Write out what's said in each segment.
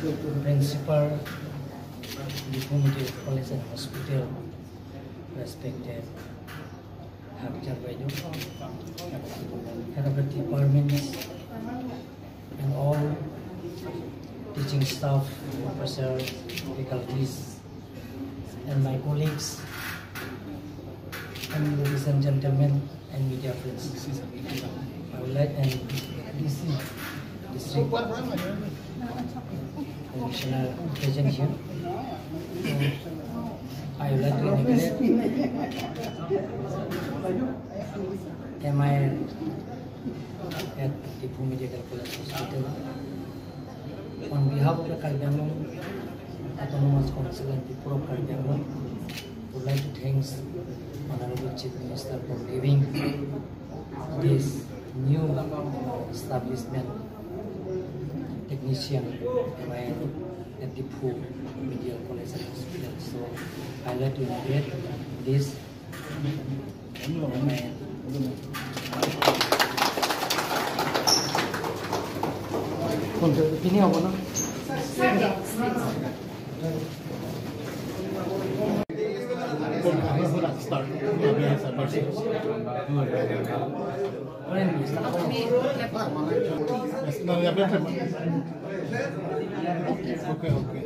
Principal, Diphu Medical College and Hospital, respected Hakjar Baidu, head of the departments, and all teaching staff, professor, faculties, and my colleagues, and ladies and gentlemen, and media friends. I would like and DC district commissioner present here. So I would like to inaugurate MIL at Diphu Medical College Hospital. On behalf of the Karbi Anglong Autonomous Council and people of Karbi Anglong, would like to thank Honorable Chief Minister for giving this new establishment technician MIL at Diphu Medical College and Hospital. So I like to inaugurate this MIL. তিনি হ'ব ন? Okay.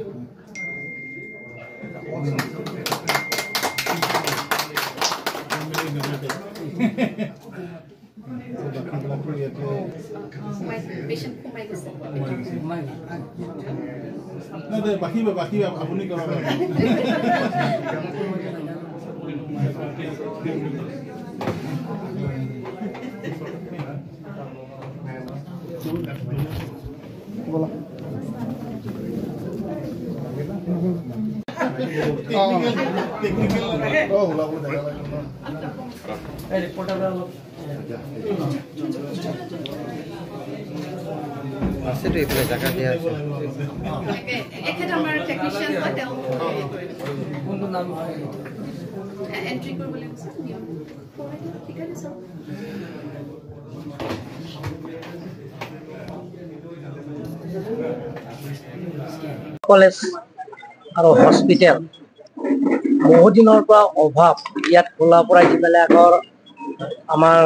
বাকী আপুনি কৰক। আছেতো এইফালে জাগা দিয়া আছে। এখেত আমাৰ টেকনিচিয়ান হয়, তেওঁ কোনটো নাম হয়? এণ্ট্ৰি কৰিবলৈ কৈছে, নিয়ম শিকাই দিছোঁ। কলেজ আৰু হস্পিটেল বহুদিনৰ পৰা অভাৱ। ইয়াত খোলাৰ পৰা যিবিলাকৰ আমাৰ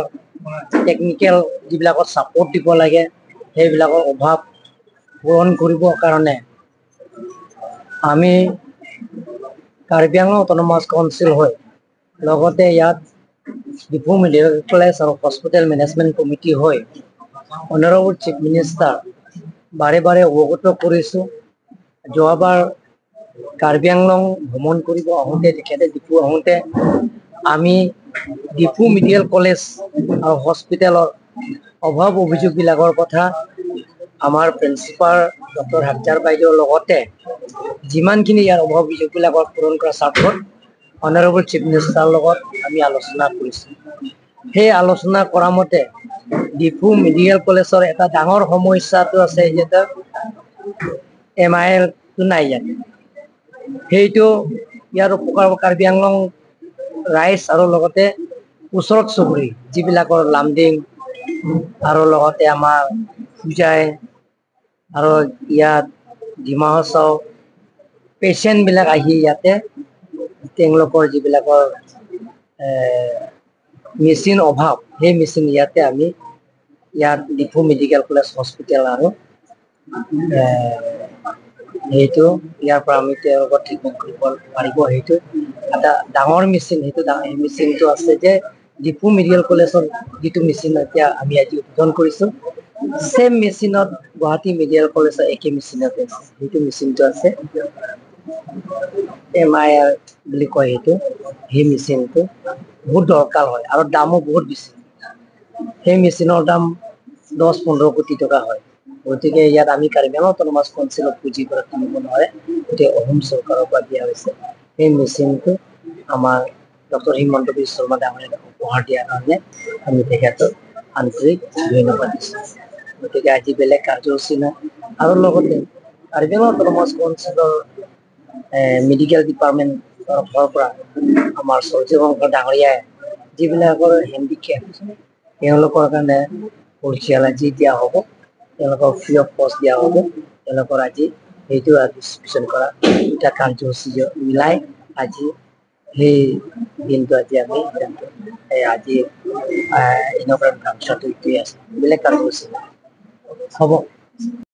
টেকনিকেল যিবিলাকত ছাপৰ্ট দিব লাগে, সেইবিলাকৰ অভাৱ পূৰণ কৰিবৰ কাৰণে আমি কাৰ্বি আংলং অট'নমাছ কাউন্সিল হৈ লগতে ইয়াত ডিফু মেডিকেল কলেজ আৰু হস্পিটেল মেনেজমেণ্ট কমিটি হৈ অনাৰেবল চিফ মিনিষ্টাৰ বাৰে বাৰে অৱগত কৰিছোঁ। যোৱাবাৰ কাৰ্বি আংলং ভ্ৰমণ কৰিব আহোঁতে, তেখেতে ডিফু আহোঁতে আমি ডিফু মেডিকেল কলেজ আৰু হস্পিটেলৰ অভাৱ অভিযোগবিলাকৰ কথা আমাৰ প্ৰিন্সিপাল ডক্টৰ হাকজাৰ বাইদেউৰ লগতে যিমানখিনি ইয়াৰ অভাৱ অভিযোগবিলাকৰ পূৰণ কৰাৰ স্বাৰ্থত অনাৰেবল চিফ মিনিষ্টাৰৰ লগত আমি আলোচনা কৰিছোঁ। সেই আলোচনা কৰা মতে ডিফু মেডিকেল কলেজৰ এটা ডাঙৰ সমস্যাটো আছে, ইয়াতে এম আই এলটো নাই ইয়াত। সেইটো ইয়াৰ উপকাৰ কাৰ্বি আংলং ৰাইজ আৰু লগতে ওচৰত চুবুৰী যিবিলাকৰ লামডিং আৰু লগতে আমাৰ পূজাই আৰু ইয়াত ডিমা হাছাও পেচেণ্টবিলাক আহি ইয়াতে তেওঁলোকৰ যিবিলাকৰ মেচিন অভাৱ, সেই মেচিন ইয়াতে আমি ইয়াত ডিফু মেডিকেল কলেজ হস্পিটেল আৰু সেইটো ইয়াৰ পৰা আমি তেওঁলোকৰ ট্ৰিটমেণ্ট কৰিব পাৰিব। সেইটো এটা ডাঙৰ মেচিন, সেইটো মেচিনটো আছে যে ডিফু মেডিকেল কলেজৰ যিটো মেচিন এতিয়া আমি আজি উদ্বোধন কৰিছোঁ, ছেম মেচিনত গুৱাহাটী মেডিকেল কলেজৰ একে মেচিনতে আছে। সেইটো মেচিনটো আছে এম I R বুলি কয়, সেইটো সেই মেচিনটো বহুত দৰকাৰ হয় আৰু দামো বহুত বেছি। সেই মেচিনৰ দাম 10-15 কোটি টকা হয়। গতিকে ইয়াত আমি কাৰ্বি আংলং অট'নমাছ কাউন্সিলত পুঁজিৰ পৰা কিনিব নোৱাৰে, গতিকে অসম চৰকাৰৰ পৰা দিয়া হৈছে। সেই মেচিনটো আমাৰ ডক্টৰ হিমন্ত বিশ্ব শৰ্মা ডাঙৰীয়াক উপহাৰ দিয়াৰ কাৰণে আমি তেখেতক আন্তৰিক ধন্যবাদ দিছোঁ। গতিকে আজি বেলেগ কাৰ্যসূচী নাই। আৰু লগতে কাৰ্বি আংলং অট'নমাছ কাউন্সিলৰ মেডিকেল ডিপাৰ্টমেণ্ট তৰফৰ পৰা আমাৰ সঞ্জীৱ শংকৰ ডাঙৰীয়াই যিবিলাকৰ হেণ্ডিকেপ তেওঁলোকৰ কাৰণে হুইলচেয়াৰ আজি দিয়া হ'ব, তেওঁলোকক ফ্ৰী অফ কষ্ট দিয়া হ'ব, তেওঁলোকৰ আজি সেইটো ডিষ্ট্ৰিবিউশ্যন কৰা দুটা কাৰ্যসূচী মিলাই আজি সেই দিনটো আজি আমি এই আজি ইনগ্ৰেশ্যন ফাংচনটো এইটোৱে আছে। বেলেগ কাৰ্যসূচী হ'ব।